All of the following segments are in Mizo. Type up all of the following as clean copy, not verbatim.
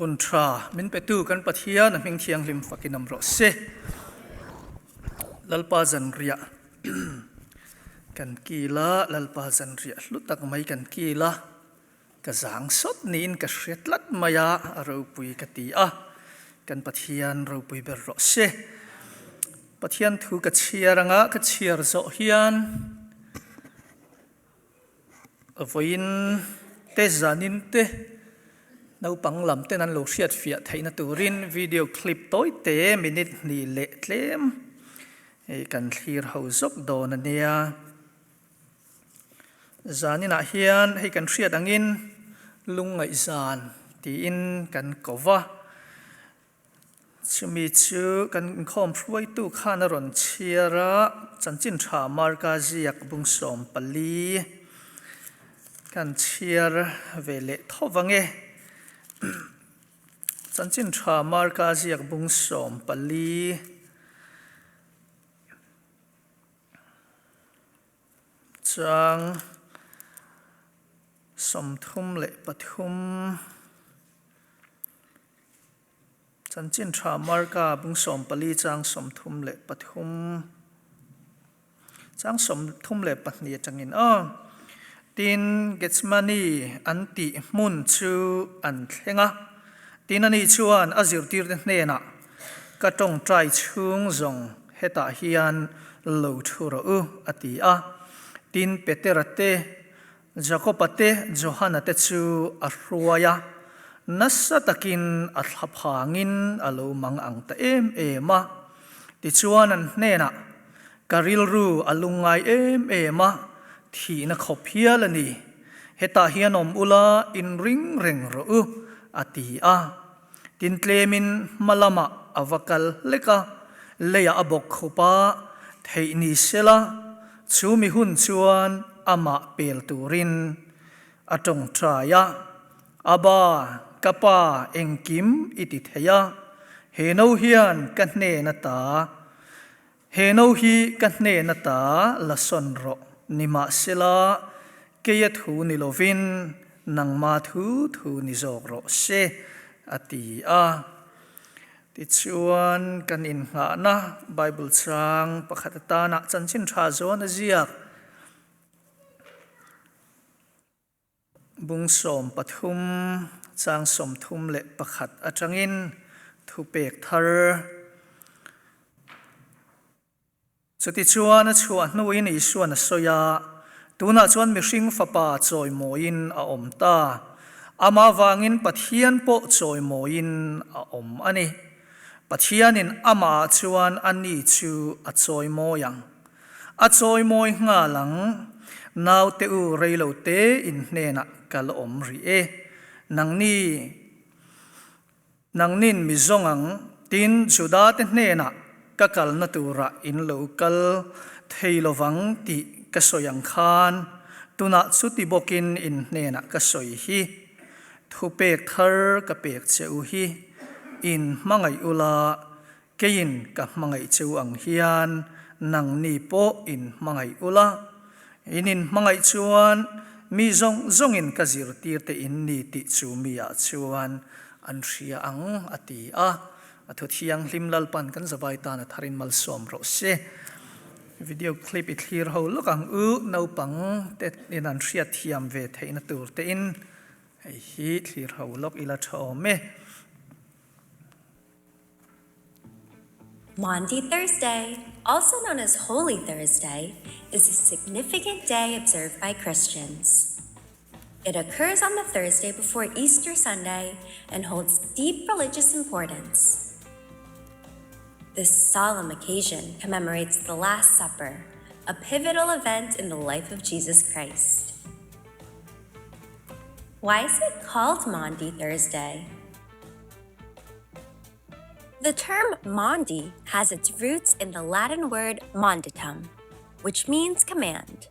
Hun tha min petu kan Pathian a hming thianghlim fakin awm rawh se. Lalpa zanriah kan kil a, Lalpa zanriah hlu tak mai kan kil a, ka zang sawt niin ka hre tlat mai a, a ropui ka ti a, kan Pathian ropui ber rawh se. Pathian thu ka chhiar anga ka chhiar zawh hian Vawiin te zanin te naupang lam ten an lo hriat fiah theihna turin video clip tawi te minute hnih leh tlem hei kan thlir ho zawk dawn a nia. Zaninah hian hei kan hriat angin lungngaihzan tiin kan ko va. Chumi chu kan inkhawm hruaitu khan a rawn chhiar a, chanchin tha Marka ziak bung 14 kan chhiar ve leh tho vang e. Chanchin tha Marka ziak bung 14 chang 33. Chanchin tha Marka bung 14 chang 33 chang 32 atangin aw. Tin, Gethsemane an tih hmun chu an thleng a. Tin, ani chuan a zirtirte hnenah, Ka tawngtai chhung zawng hetah hian lo thu rawh u, a ti a. Tin, Petera te, Jakoba te Johana te chu a hruai a, nasa takin a thla phangin a lo mang ang ta em em a. Tichuan an hnenah, Ka rilru a lungngai em em a, thihna khawp hial a ni. Hetah hian awm ula inring reng rawh u, a ti a. Tin tlemin hma lamah a va kal hlek a, leiah a bawk khup a, theih ni sela, chu mi hun chuan amah pel turin a tawngtai a, Abba, ka pa, engkim i ti thei a, he no hian ka hnen ata, he no hi ka hnen ata la sawn rawh, nimahsela Keia thu ni lovin nangma thu thu ni zawk rawh se, a ti a. Tichuan, kan innghahna Bible chang pakhat atana chanchin tha zawn a ziak. Bung 13 chang 31 atangin thupek thar. Chutichuan a chhuah hnuin Isuan a sawi a, Tunah chuan mihring Fapa chawimawiin a awm ta. Amah vangin Pathian pawh chawimawiin a awm a ni. Pathianin amahah chuan a ni chu a chawimawi ang. A chawimawi nghal ang. Naute u reilo te in hnenah ka la awm rih e. Nangni. Nangnin mi zawng ang, tin Juda-te hnenah ka kalna turah in lo kal thei lovang tih ka sawi ang khan, tunah chuti bawkin in hnenah ka sawi hi. Thupek thar ka pek che u hi, in hmangaih ula, Keiin ka hmangaih che u ang hian nangni pawh in hmangaih ula, in inhmangaih chuan mi zawng zawngin ka zirtirte in ni tih chu miah chuan an hria ang, a ti a. A thu thianghlim Lalpan kan zavai tan a tharin malsawm rawh se. Video clip i thlir ho lawk ang u, naupang te in an hriat thiam ve theihna tur tein hei hi thlir ho lawk ila tha awm e. Maundy Thursday, also known as Holy Thursday, is a significant day observed by Christians. It occurs on the Thursday before Easter Sunday and holds deep religious importance. This solemn occasion commemorates the Last Supper, a pivotal event in the life of Jesus Christ. Why is it called Maundy Thursday? The term Maundy has its roots in the Latin word mandatum, which means command.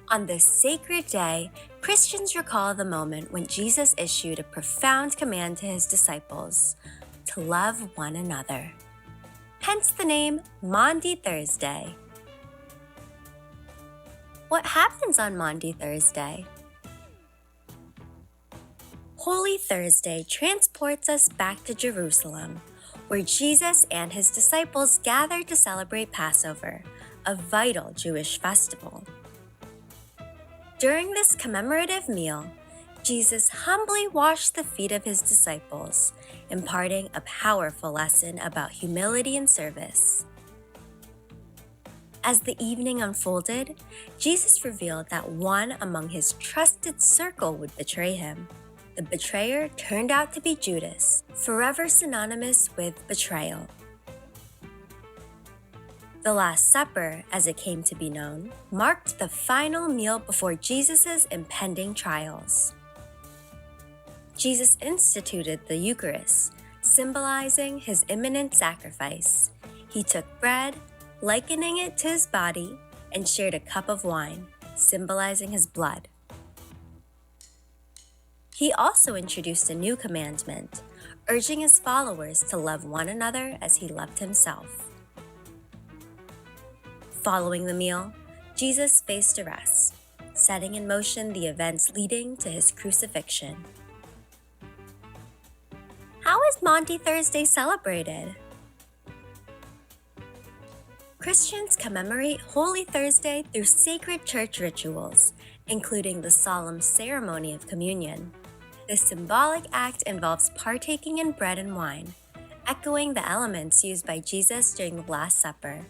On this sacred day, Christians recall the moment when Jesus issued a profound command to his disciples to love one another. Hence the name Maundy Thursday. What happens on Maundy Thursday? Holy Thursday transports us back to Jerusalem, where Jesus and his disciples gathered to celebrate Passover, a vital Jewish festival. During this commemorative meal, Jesus humbly washed the feet of his disciples, imparting a powerful lesson about humility and service. As the evening unfolded, Jesus revealed that one among his trusted circle would betray him. The betrayer turned out to be Judas, forever synonymous with betrayal. The Last Supper, as it came to be known, marked the final meal before Jesus' impending trials. Jesus instituted the Eucharist, symbolizing his imminent sacrifice. He took bread, likening it to his body, and shared a cup of wine, symbolizing his blood. He also introduced a new commandment, urging his followers to love one another as he loved himself. Following the meal, Jesus faced arrest, setting in motion the events leading to his crucifixion. How is Maundy Thursday celebrated? Christians commemorate Holy Thursday through sacred church rituals, including the solemn ceremony of communion. This symbolic act involves partaking in bread and wine, echoing the elements used by Jesus during the Last Supper.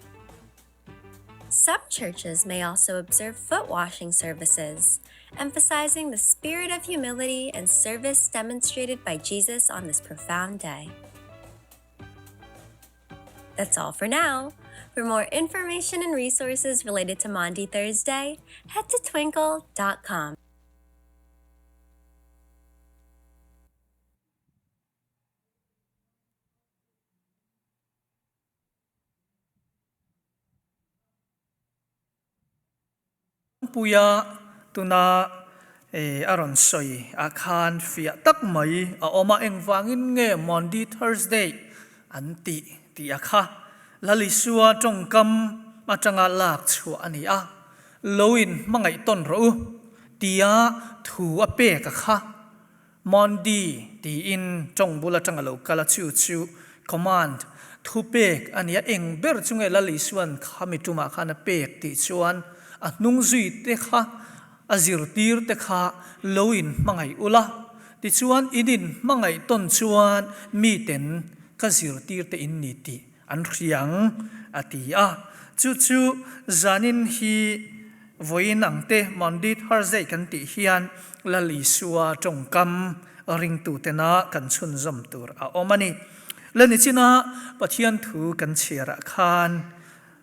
Some churches may also observe foot washing services, emphasizing the spirit of humility and service demonstrated by Jesus on this profound day. That's all for now. For more information and resources related to Maundy Thursday, head to twinkl.com. Puia tuna a rawn sawi ah khan fiah tak mai a awm a, engvangin nge Maundy Thursday an tih tih a kha Lalisua tawngkam atanga lak chhuah a ni a, lo in hmangaih tawn rawh u tia thu a pek a kha Maundy tiin tawng bul atanga lo kal a chu chu command thu pek a ni a, eng ber chu nge Lalisuan khami tumah khan a pek tih chuan a hnung zui te kha a zirtir te kha lo in hmangaih ula, tichuan in in hmangaih tawn chuan miten ka zirtir te in ni tih an hriang a ti a. Chu chu zanin hi vawiin ang te Maundy Thursday kan tih hian Lal Isua tawngkam ringtutena kan chhunzawm tur a awm a ni. Lanichina Pathian thu kan chhiarah khan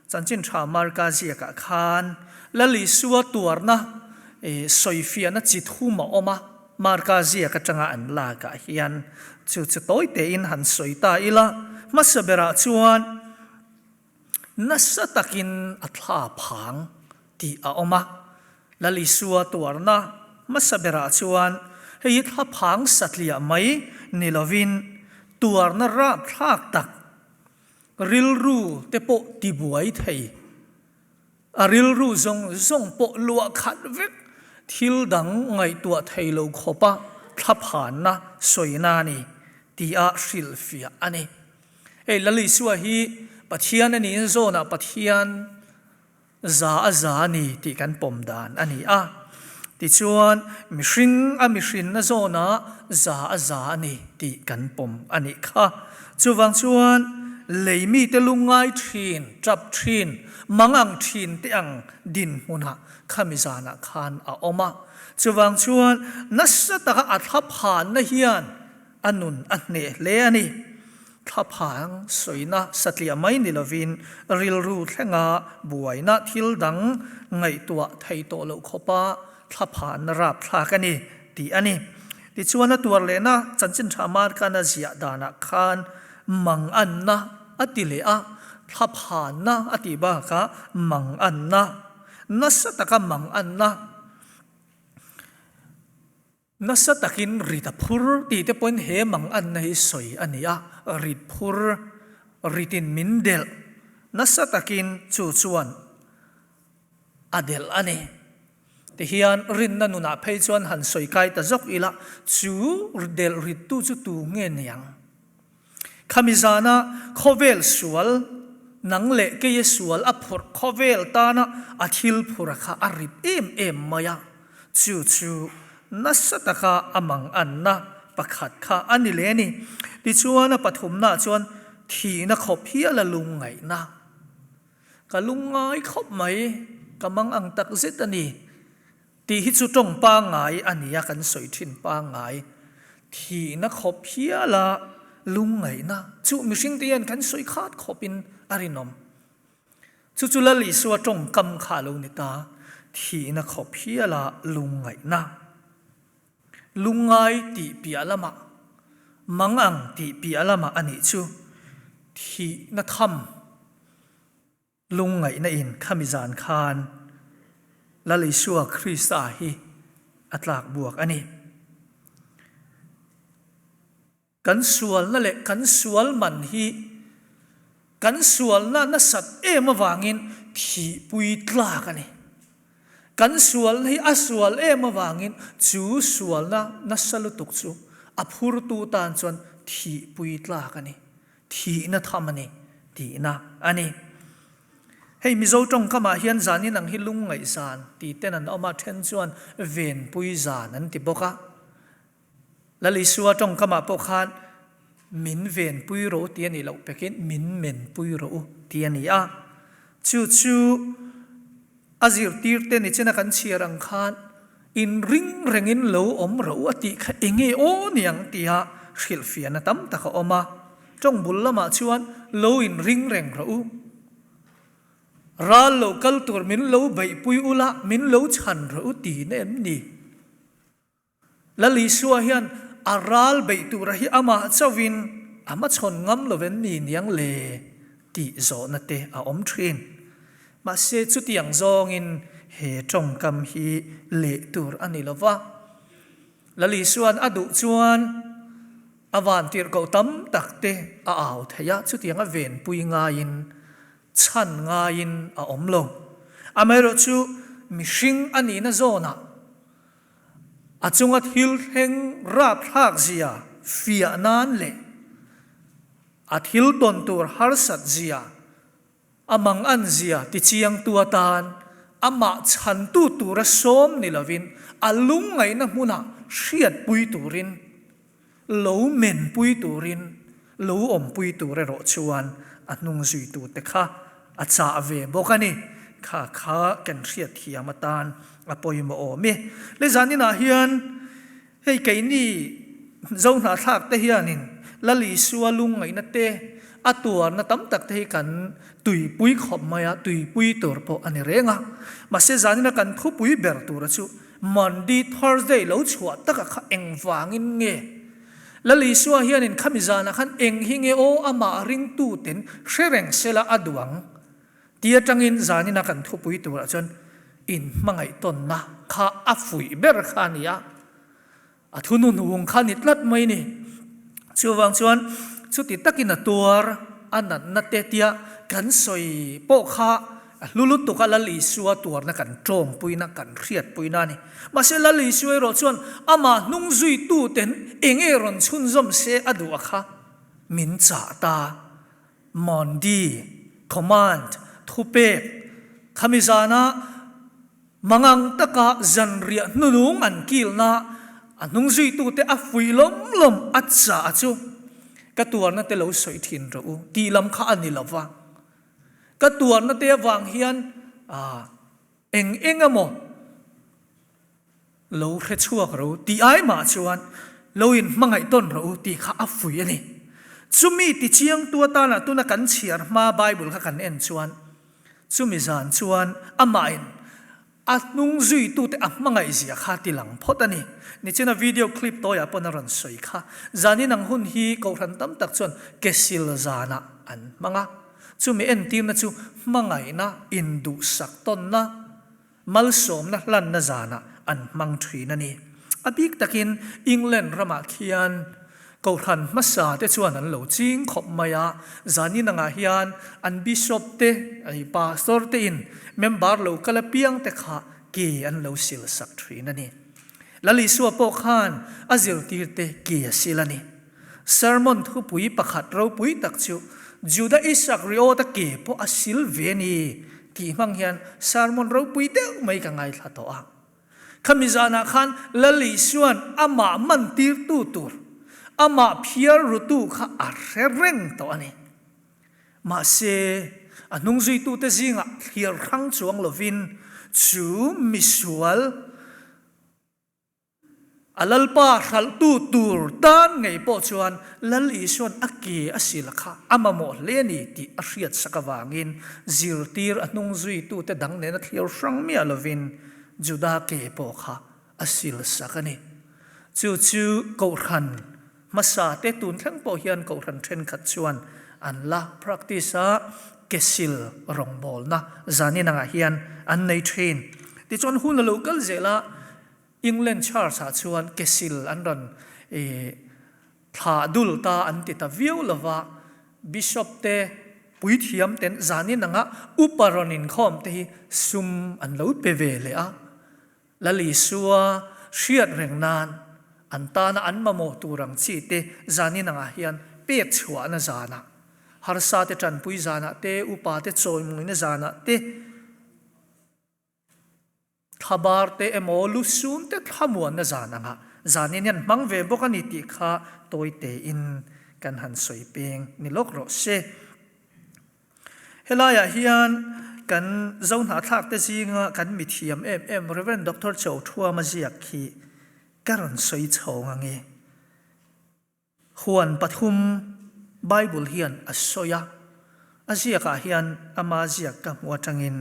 Chanchin tha Marka ziakah khan Lal Isua tuarna sawifiahna chi thum a awm a, Marka ziak atanga an lakah hian chu chu tawi tein han sawi ta ila, hmasa berah chuan nasa takin a thla phang tih a awm a. Lal Isua tuarna hmasa berah chuan hei hi thla phang satliah mai ni lovin tuarna rapthlak tak Rilru te pawh tibuai thei. A rilru zawng zawng pawh luah khat vek thil dang ngaihtuah thei lo khawpa thlaphanna sawina a ni tia hrilhfiah a ni. Hei Lalisua hi Pathian a niin zawnah Pathian Za a za a ni tih kan pawm dan a ni a. Tichuan, mihring a mihrinna zawnah za a za a ni tih kan pawm a nih kha. Chuvang chuan, lei mite lungngai thin, tap thin, mangang thin te ang dinhmunah khami zanah khan a awm a. Chuvang chuan, nasa taka a thlaphanna hian a nun a hneh hle a ni. Thlaphang sawina satliah mai ni lovin rilru thlenga buaina thil dang ngaihtuah thei tawh loh khawpa thlaphanna rapthlak a ni tih a ni. Tichuan a tuar lehna chanchin tha Markana ziah danah khan manganna a ti leh a, thlaphanna a tih bakah manganna, nasa taka manganna, Nasa takin rit a phur tih te pawhin he manganna hi sawi a ni a, rit phur, ritin min delh nasa takin chu chuan a delh a ni. Tihian rinna nunah phei chuan han sawi kai ta zawk ila, chu delh rittu chu tu nge niang? Khami zana khawvel sual, nang leh keia sual a phurh khawvel tana a thil phura kha a rit em em mai a, chu chu nasa taka a mang anna pakhat kha a ni leh a ni. Tichuan a pathumnaah chuan thihna khawp hial a lungngaihna. Ka lungngai khawp mai, ka mang ang tak zet a ni. Tih hi chu tawng pangngai a nia kan sawi thin pangngai. Thihna khawp hiala lungngaihna chu mihringte hian kan sawi khat khawpin a rinawm. Chu chu Lal Isua tawngkam kha a lo ni ta, thihna khawp hiala lungngaihna. Lungngai tih piah lamah, mangang tih piah lamah a nih chu thihna tham. Lungngaihna in khami zan khan Lal Isua Krista hi a tlak buak a ni. Kan sualna leh kan sual man hi kan sualna nasat em avangin thihpui tlak a ni. Kan sualna hi a sual em avangin chu sualna nasa lutuk chu a phurtu tan chuan thihpui tlak a ni. Thihna tham a ni tihna a ni. Hei Mizo tawngkamah hian zanin ang hi lungngaih zan ti ten an awm a, then chuan venpui zan an ti bawk a. Lal Isua tawngkamah pawh khan min venpui rawh u ti a nih loh pekin min menpui rawh u ti a ni a. Chu chu A zirtirte ni china kan chhiar ang khan inring rengin lo awm rawh u a tih kha enge aw niang tia hrilhfiahna tam tak a awm a. Tawng bul lamah chuan lo inring reng rawh u. Ral lo kal tur min lo beihpui ula min lo chhan rawh u tihna em ni? Lal Isua hian a ral beih tura hi amah chauhin a hmachhawn ngam lo en ni niang le tih zawhna te a awm thin. Mahse chutiang zawngin he tawngkam hi leh tur a ni lo va. Lal Isua'n a duh chuan a vantirhkoh tam tak te a au thei a, chutiang a venpui ngaiin chhan ngaiin a awm lo. Amaherawhchu mihring a nihna zawnah A chunga thil thleng rapthlak zia fiah nan leh a thil tawn tur harsat zia, a mangan zia tichiangtu atan amah chhantu tura sawm ni lovin a lungngaihna hmunah hriatpui turin Lo menpui turin, lo awmpui tur erawh chuan a hnung zuitute kha a chah ve bawk a ni. Kha kha kan hriatthiam atan a pawimawh awm e. Le zaninah hian hei keini Zohnahthlak te hianin Lal Isua lungngaihna te, a tuarna tam tak te hi kan tuipui khawp mai a, tuipui tur pawh a ni reng a. Mahse zanina kan thupui ber tura chu Monday, Thursday lo chhuah taka kha engvangin nge Lal Isua hianin khami zanah khan eng hi nge aw amah ringtuten hre reng sela a duh ang ti atangin zanina kan thupui turah chuan inhmangaih tawnna kha a fuih ber kha a ni a. A thunun hung kha ni tlat mai ni. Chuvang chuan chuti takin a tuar, a natna te tia kan sawi pawh kha a hlu lutuk a, Lal Isua tuarna kan tawmpuina, kan hriatpuina a ni. Mahse Lal Isua erawh chuan amah hnung zuituten eng nge rawn chhunzawm se a duh a kha min chah ta. Mandi, command, thupek, khami zana Mangang taka zanriah hnunung an kilna a hnungzuitute a fuih lawm lawm a chah chu ka tuarna te lo sawi thin rawh u tih lam kha a ni lo va. Ka tuarna te avang hian eng eng emaw lo hre chhuak rawh u tih ai mah chuan lo inhmangaih tawn rawh u tih kha a fuih a ni. Chumi tichiangtu atana tuna kan chhiar hma Bible kha kan en chuan Chumi zan chuan amahin a hnung zuitute a hmangaih zia kha ti lang phawt a ni. Nichina video clip tawiah pawn a rawn sawi kha. Zanin ang hun hi kohhran tam tak chuan kesil zanah an hmang a. Chumi entirna chu hmangaihna, induhsak tawnna, Malsawmna hlanna zanah an hmang thin a ni. A bik takin England ramah khian Kohhran hmasa te chuan an lo ching khawp mai a, zanin angah hian an Bishop te, Pastor te in member lo kal apiang te kha ke an lo sil sak thin a ni. Lal Isua pawh khan a zirtirte ke a sil a ni. Sermon thupui pakhat ropui tak chu Juda Isakriota ke pawh a sil ve a ni tih hmang hian sermon ropui deuh mai ka ngaithla tawh a. Khami zanah khan Lal Isua'n amah mantirtu tur, amah phiar rutu kha a hre reng tawh a ni. Mahse, a hnungzuitute zingah thliar hrang chuang lovin chu misual a Lalpa hralhtu tur tan ngei pawh chuan Lal Isua'n a ke a sil kha a mamawh hle a ni tih a hriatsak avangin zirtir a hnungzuitute dang nena thliar hrang miah lovin Juda ke pawh kha a silsak a ni. Chu chu Kohhran hmasa te tun thleng pawh hian Kohhran thenkhat chuan an la practice a, ke sil rawngbawlna zanin angah hian an nei thin. Tichuan hun a lo kal zel a, England Church ah chuan ke sil an rawn thlah dul ta an ti ta viau lo va, Bishop te puithiam ten zanin anga upa rawn inkhawm te hi sum an lo pe ve leh a, Lal Isua hriat reng nan an tana an mamawh tur ang chi te zanin angah hian pek chhuahna zanah, harsa te tanpui zanah te, upa te chawimawina zanah te, Thlabar te emaw lusun te thlamuanna zan anga zanin hian hmang ve bawk a ni tih kha tawi tein kan han sawi peng ni lawk rawh se. Helaiah hian kan Zohnahthlak te zinga kan mithiam em em Rev. Doctor Chothuama ziak hi ka rawn sawi chhawng ange. Huan pathum Bible hian a sawi a, a ziakah hian ama ziak ka hmu atangin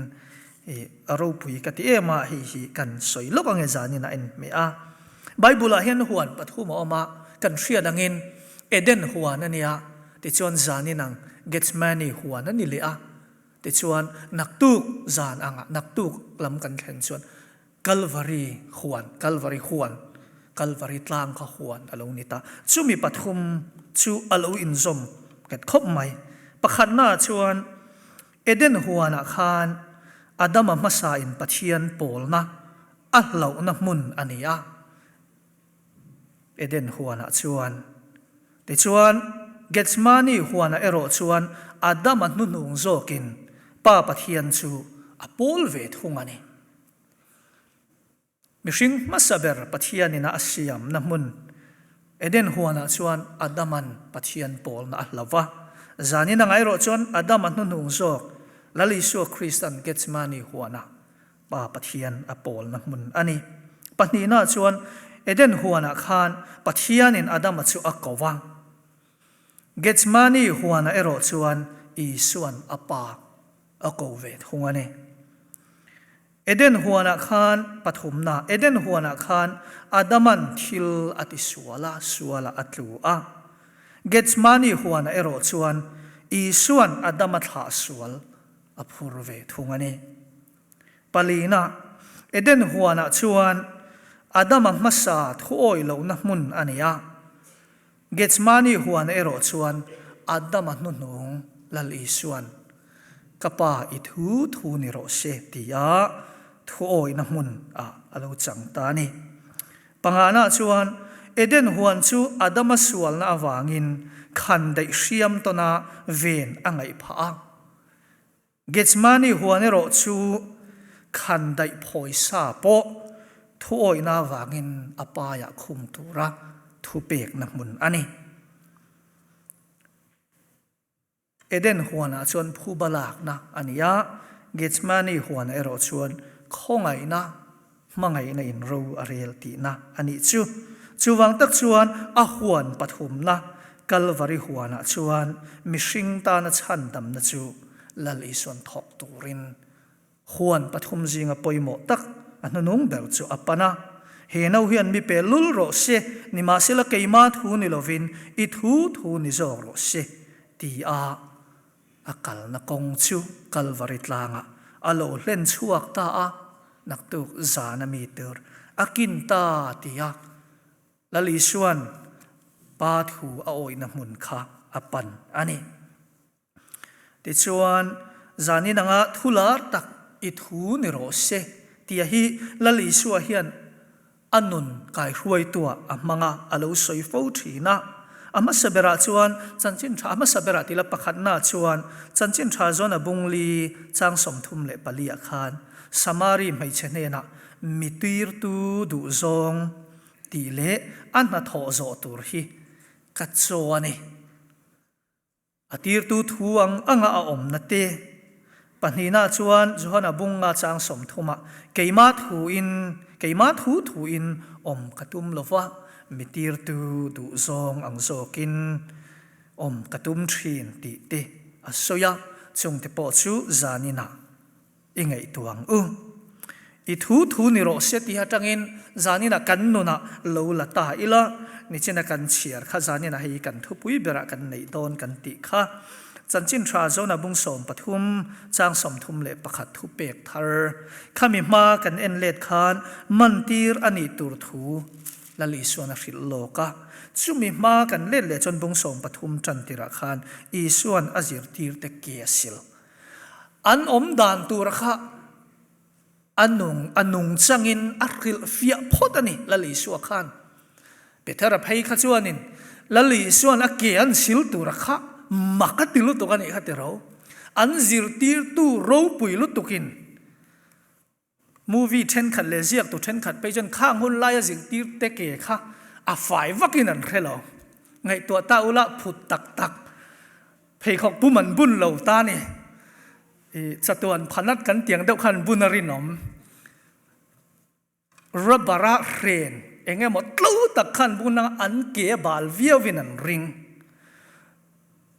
a ropui ka ti em a, hei hi kan sawi lawk ange zanin a en hmeh a. Bible ah hian huan pathum a awm a, kan hriat angin Eden huan a nia, tichuan zanin ang Gethsemane huan a ni leh a, tichuan naktuk zan angah naktuk lam kan thlen chuan Kalvari huan, Kalvari huan, Kalvari tlang kha huan a lo ni ta. Chumi pathum chu a lo inzawm nghet khawp mai. Pakhatnaah chuan Eden huanah khan Adama hmasain Pathian pawlna a hlauhna hmun a ni a. Eden huanah chuan. Tichuan, Gethsemane huanah erawh chuan Adama hnuhnung zawkin Pa Pathian chu a pawl ve thung a ni. Mihring hmasa ber Pathianin a a siamna hmun Eden huanah chuan Adaman Pathian pawlna a hlo va. Zanin ang erawh chuan Adama hnuhnung zawk Lal Isua Kristan Gethsemane huanah Pa Pathian a pawlna hmun a ni. Pahnihnaah chuan Eden huanah khan Pathianin Adama chu a ko va. Gethsemane huanah erawh chuan Isuan a Pa a ko ve thung a ni. Eden huanah khan pathumna, Eden huanah khan Adaman thil a ti sual a, sualah a tlu a. Gethsemane huanah erawh chuan Isuan Adama thlah sual a phur ve thung a ni. Palina, Eden huanah chuan Adama hmasa thuawi lohna hmun a ni a. Gethsemane huan erawh chuan Adama hnuhnung Lal Isuan, Ka Pa i thu thu ni rawh se tia thuawihna hmun ah a lo chang ta a ni. Pangana chuan Eden huan chu Adama sualna avangin khan daih hriam tawna ven a ngaih phah a. Gethsemane huan erawh chu khan daih phawi sa pawh thuawihna avangin a paiah khum tura thupekna hmun a ni. Eden huanah chuan phuba lakna a ni a, Gethsemane huanah erawh chuan khawngaihna, hmangaihna in ro a rel tihna a nih chu. Chuvang tak chuan a huan pathumna Kalvari huanah chuan mihring tana chhandamna chu Lal Isuan thawk turin huan pathum zinga pawimawh tak a hnunung ber chu a pan a. He no hian mi pe lul rawh se, nimahsela keima thu ni lovin i thu thu ni zawk rawh se, ti a A kalna kawng chu Kalvari tlangah a lo hlen chhuak ta a, naktuk zan a mi tur a kin ta ti a, Lal Isua'n Pa thu a awihna hmun kha a pan a ni. Tichuan, zanin anga thu lar tak i thu ni rawh se. Tia hi Lal Isua hian a nun kaihruaituah a hmang a, a lo sawi fo thin a. A hmasa berah chuan chanchin tha, a hmasa berah tila pakhatna chuan chanchin tha zawn a bungli chang 34 ah khan Samari hmeichhe hnenah mi tuirtu duhzawng tih leh a hnathawh zawh tur hi ka chaw a ni. A tirtu thu ang anga a awmna te pahnihna chuan Johana bunga chang 30 ah keimah thuin, keimah thu thuin awm ka tum lo va, mi tirtu duhzawng ang zawkin awm ka tum thin tih te a sawi a, chungte pawh chu zaninah i ngaihtuah ang u. I thu thu ni rawh se tih atangin zaninah kan nunah lo la ta ila, nichina kan chhiar kha zaninah hei kan thupui berah kan neih dawn kan tih kha. Chanchin tha Zona bung 13 chang 31 thu pek thar. Khami hma kan en let khan mantir a nih tur thu Lal Isuan a hrilh lawk a. Chumi hma kan let leh chuan bung 13 tan tirah khan Isuan a zirtirte ke a sil. An awm dan tura kha a nung a nung changin a hrilh fiah phawt a ni, Lal Isua khan. Petera phei kha chuanin Lal Isuan a ke an sil tura kha mak a ti lutuk a nih kha ti ro. An zirtirtu ropui lutukin Movie thenkhat leh ziaktu thenkhat phei chuan khang hun laia zirtir te ke kha a fai vakin an hre lo. Ngaihtuah ta ula phut tak tak pheikhawk pum an bun lo ta ni. I chatuan phanat kan tiang deuh khan bun a rinawm. Rubber a hren eng emaw tlo tak khan bun a an ke bal viauin an ring.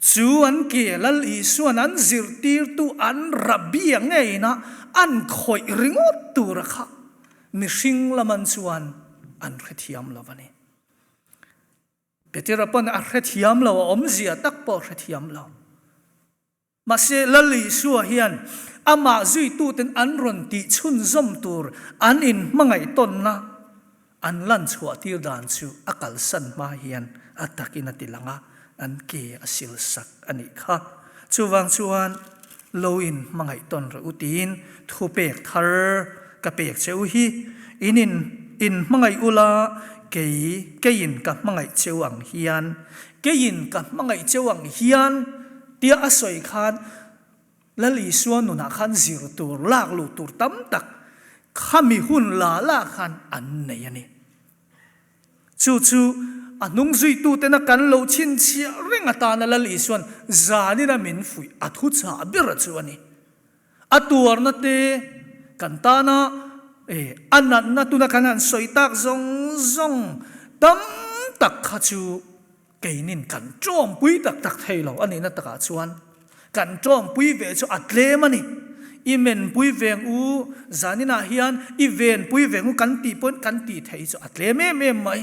Chu an ke Lal Isuan an zirtirtu an Rabbi a ngeina an khawih ringawt tura kha mihring laman chuan an hrethiam lo a ni. Petera pawn a hrethiam lo, a awmzia tak pawh a hrethiam lo. Mahse Lal Isua hian amah zuituten an rawn tih chhunzawm tur an inhmangaih tawnna An lan chhuah tir dan chu a kalsan hma hian a takin a ti lang a, an ke a sil sak a nih kha. Chuvang chuan lo in hmangaih tawn rawh u tiin thu pek thar ka pek che u hi, in in in hmangaih ula kei keiin ka hmangaih cheu ang hian, keiin ka hmangaih cheu ang hian tia a sawi khan Lal Isua nunah khan zir tur, lak luh tur tam tak khami hun la la khan an nei a ni. Chu chu a hnung zuitutena kan lo chhinchhiah reng atana Lal Isuan zanina min fuih a thu chah ber chu a ni. A tuarna te kan tana a natna tuna kan han sawi tak zawng zawng tam tak kha chu Keinin kan ṭawmpui tak tak thei lo a nihna takah chuan kan ṭawmpui ve chu a tlem a ni. I menpui veng u, zaninah hian i venpui veng u kan tih pawhin kan tih theih chu a tlem em em mai.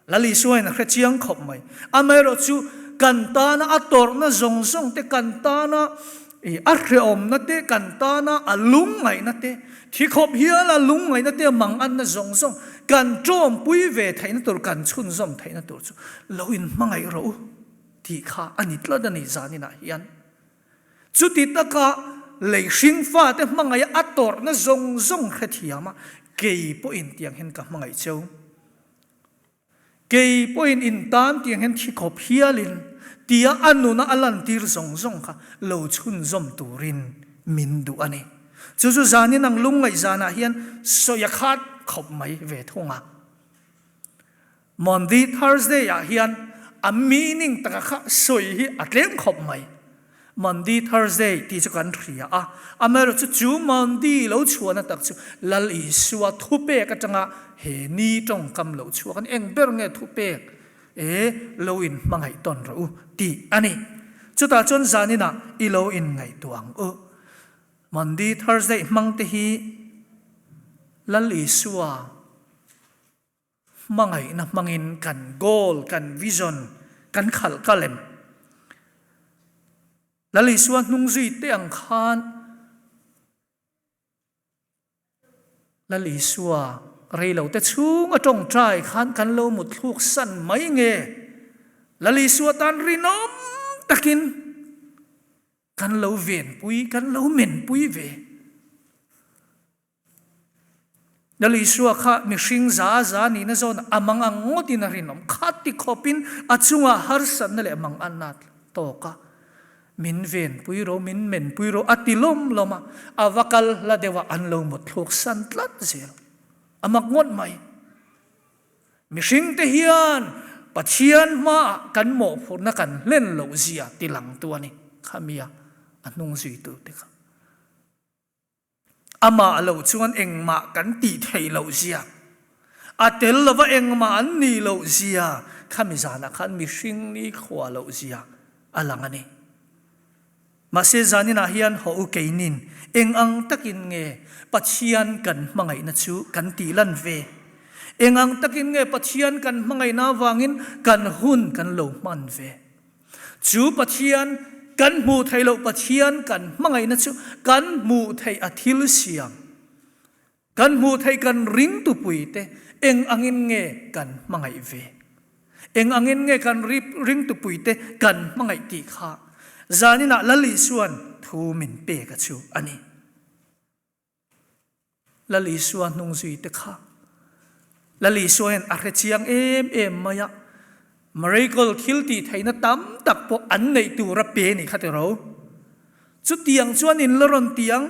Lal Isuain a hre chiang khawp mai. Amaherawh chu kan tana a tawrhna zawng zawng te, kan tana a hrehawmna te, kan tana a lungngaihna te, thi khawp hial a lungngaihna te, manganna zawng zawng kan ṭawmpui ve theihna tur, kan chhunzawm theihna tur chu lo inhmangaih rawh u tih kha a ni tlat a ni zaninah hian. Chuti taka lei hringfate hmangaih a tawrhna zawng zawng hrethiam a, kei pawhin tiang hian ka hmangaih cheu. Kei pawhin in tan tiang hian thi khawp hialin tia a nuna a lantir zawng zawng kha lo chhunzawm turin min duh a ni. Chu chu zanin ang lungngaih zanah hian sawi a khat khawp mai ve thung a. Maundy Thursday ah hian a meaning taka kha sawi hi a tlem khawp mai. Maundy Thursday tih chu kan hria a, amaherawhchu chu Maundy lo chhuahna tak chu Lal Isua thupek atanga he ni tawngkam lo chhuak a ni. Eng ber nge thupek? E, lo in hmangaih tawn rawh u tih a ni. Chutah chuan zaninah i lo inngaihtuah ang u. Maundy Thursday hmangte hi Lal Isua Hmangaihna hmangin kan goal, kan vision kan khalh kal em? Lal Isua hnung zui te ang khan Lal Isua reilo te chhung a tawngtai khan kan lo mut thluk san mai nge? Lal Isua tan rinawm takin kan lo venpui, kan lo menpui ve. Lal Isua kha mihring za za nihna zawn a mang ang ngawtin a rinawm. Khati khawpin a chungah harsatna leh manganna tawk a, min venpui ro, min menpui ro a ti lawm lawm a, a va kal hla deuh a, an lo mawt thluk san tlat zel. A mak ngawt mai. Mihringte hian Pathian hmaah kan mawhphurhna kan hlen loh zia ti langtu a ni. Khamia a hnung zuitute kha. Amah lo chuan engmah kan tih theih loh zia, a tel lova engmah an nih loh zia khami zanah khan mihring ni khua loh zia a lang a ni. Mahse zaninah hian haw u keinin eng ang takin nge Pathian kan hmangaihna chu kan tih lan ve? Eng ang takin nge Pathian kan hmangaihna avangin kan hun kan lo hman ve? Chu Pathian, kan hmuh theih loh Pathian kan hmangaihna chu kan hmuh theih a thil siam. Kan hmuh theih kan ringtupuite eng angin nge kan hmangaih ve? Eng angin nge kan ringtupuite kan hmangaih tih kha zaninah Lal Isuan thu min pek a chu a ni. Lal Isua hnung zui te kha Lal Isua hian a hre chiang em em mai a, miracle thil tih theihna tam tak pawh an neih tur a pe ni kha ti ro. Chutiang chuan in la rawn ti ang,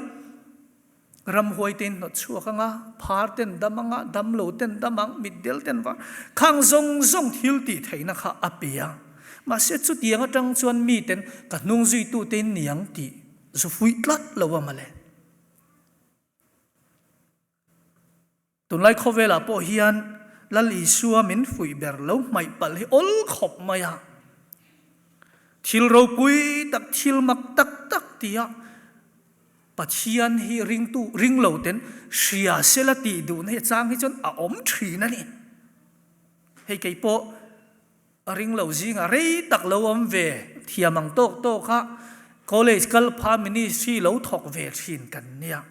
ramhuai te in hnawt chhuak ang a, phar ten dam ang a, damlo ten dam ang, mitdel ten var, khang zawng zawng thil tih theihna kha a pe a. Mahse chutiang atang chuan miten ka hnung zuitute in ni ang tih zu fuih tlat lo a mawle. Tunlai khawvelah pawh hian Lal Isua min fuih ber lo hmaih palh hi awl khawp mai a. Thil ropui tak, thil mak tak tak tia Pathian hi ringtu, ring lo ten hria sela tih duhna hi a chang hi chuan a awm thin a ni. Hei kei pawh A ring lo zingah rei tak lo awm ve thiam ang tawk tawk a, college kal pha ministry lo thawk ve thin kan nia.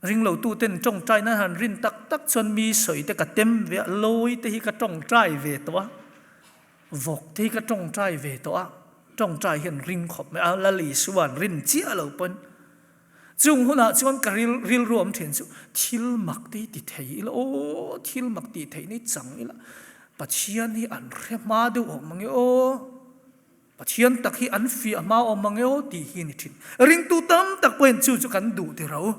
Ring lo tu ten tawngtai nan han rin tak tak chuan mi sawi te ka tem ve a, lawi te hi ka tawngtai ve tawh a, vawk te hi ka tawngtai ve tawh a, tawngtai hian ring khawp mai a, Lal Isua'n rin chiah lo pawn Chung hunah chuan ka rilru awm thin chu thil mak te hi ti thei ila aw, thil mak tih theih ni chang ila Pathian hi an hre hma deuh awm mange aw, Pathian tak hi an fiah hma awm mange aw tih hi a ni thin. Ringtu tam tak pawhin chu chu kan duh ti ro.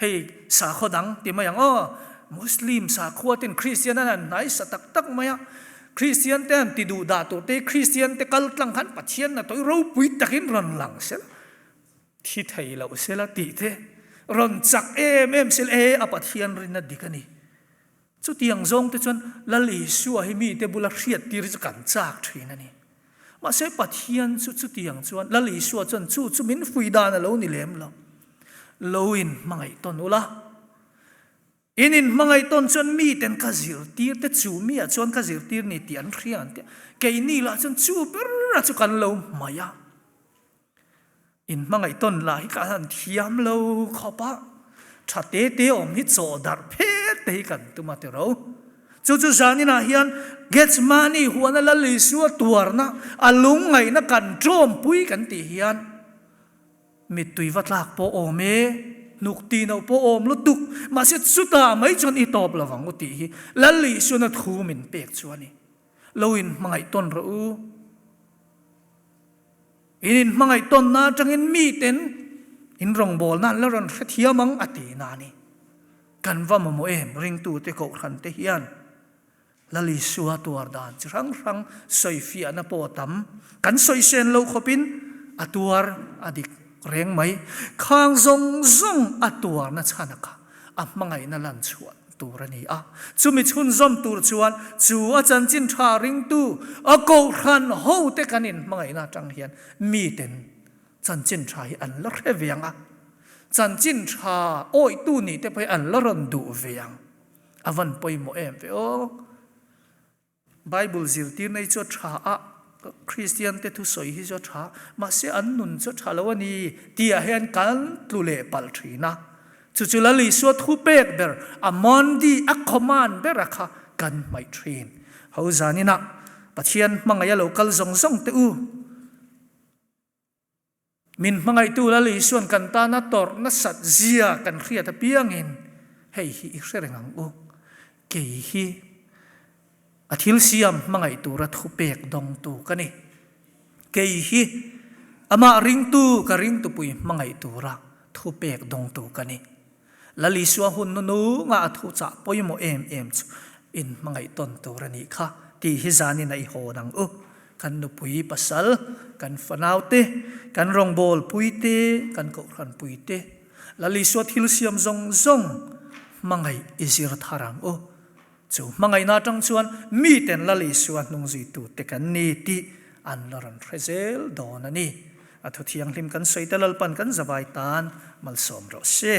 Hei sakhaw dang ti mai ang aw, Muslim sakhua ten Kristian an han hnai sa tak tak mai a, Kristian te han ti duh dah tur te, Kristian te kal tlang khan Pathian na tawi ropui takin rawn lang sela, thi thei loh sela tih te rawn chak em em sela, e a Pathian rinna dik a ni. Chutiang zawng te chuan Lal Isua hi mite bula hriat tir chu kan chak thin a ni. Mahse Pathian chu chutiang chuan Lal Isua chuan chu chu min fui dan a lo ni lem lo. Lo in hmangaih tawn ula. In in hmangaih tawn chuan miten ka zirtir te chu mi ah chuan ka zirtir ni tih an hria an ti a. Keini lah chuan chu ber a chu kan lo hmaih a. In hmangaih tawn lah hi ka han thiam lo khawp a, tha te te awm hi chaw darh phet te hi kan tum a tiro. Chu chu zaninah hian Gethsemane huana Lal Isua tuarna, a lungngaihna kan tawmpui kan tih hian mittui va tlak pawh awm e, hnuk ti no pawh awm lutuk, mahse chutah mai chuan i tawp lovang u tih hi Lal Isuana thu min pek chu a ni. Lo in hmangaih tawn rawh u. In inhmangaih tawnna atangin miten in rawngbawlna an la rawn hrethiam ang a ti na a ni. Kan va mamawh em ringtute kohhran te hian Lal Isua tuar dan chi hrang hrang sawifiahna pawh a tam. Kan sawi sen lo khawpin a tuar a dik reng mai. Khang zawng zawng a tuarna chhan a kha a hmangaihna lan chhuah tur a ni a. Chumi chhunzawm tur chuan chu a chanchin tha ringtu a kohhran hote kan inhmangaihna atang hian miten chanchin tha hi an la hre ve ang a, chanchin tha awihtu nih te pawh hi an la rawn duh ve ang. A van pawimawh em ve aw. Bible zirtirna hi chu a tha a, Kristian te thusawi hi chu a tha, mahse an nun chu a tha lo a ni tih ah hian kan tlu leh palh thin a. Chu chu Lal Isua thu pek ber, a Mandi, a command ber a kha kan hmaih thin. Ho zaninah Pathian hmangaih a lo kal zawng zawng teh u. Min hmangaihtu Lal Isuan kan tana tawrh nasat zia kan hriat apiangin hei hi i hre reng ang u, kei hi a thil siam hmangaih tura thupek dawngtu ka ni. Kei hi amah ringtu ka ringtupui hmangaih tura thupek dawngtu ka ni. Lal Isua hun nununga a thuchah pawimawh em em chu in hmangaih tawn tur a nih kha tih hi zanin a i hawn ang u. Kan nupui pasal, kan fanaute, kan rawngbawlpui te, kan kohhranpui te, Lal Isua thil siam zawng zawng hmangaih i zir thar ang u. Chu hmangaihna atang chuan miten Lal Isua hnungzuitute kan ni tih an la rawn hre zel dawn a ni. A thu thianghlim kan sawi te Lalpan kan zavai tan malsawm rawh se.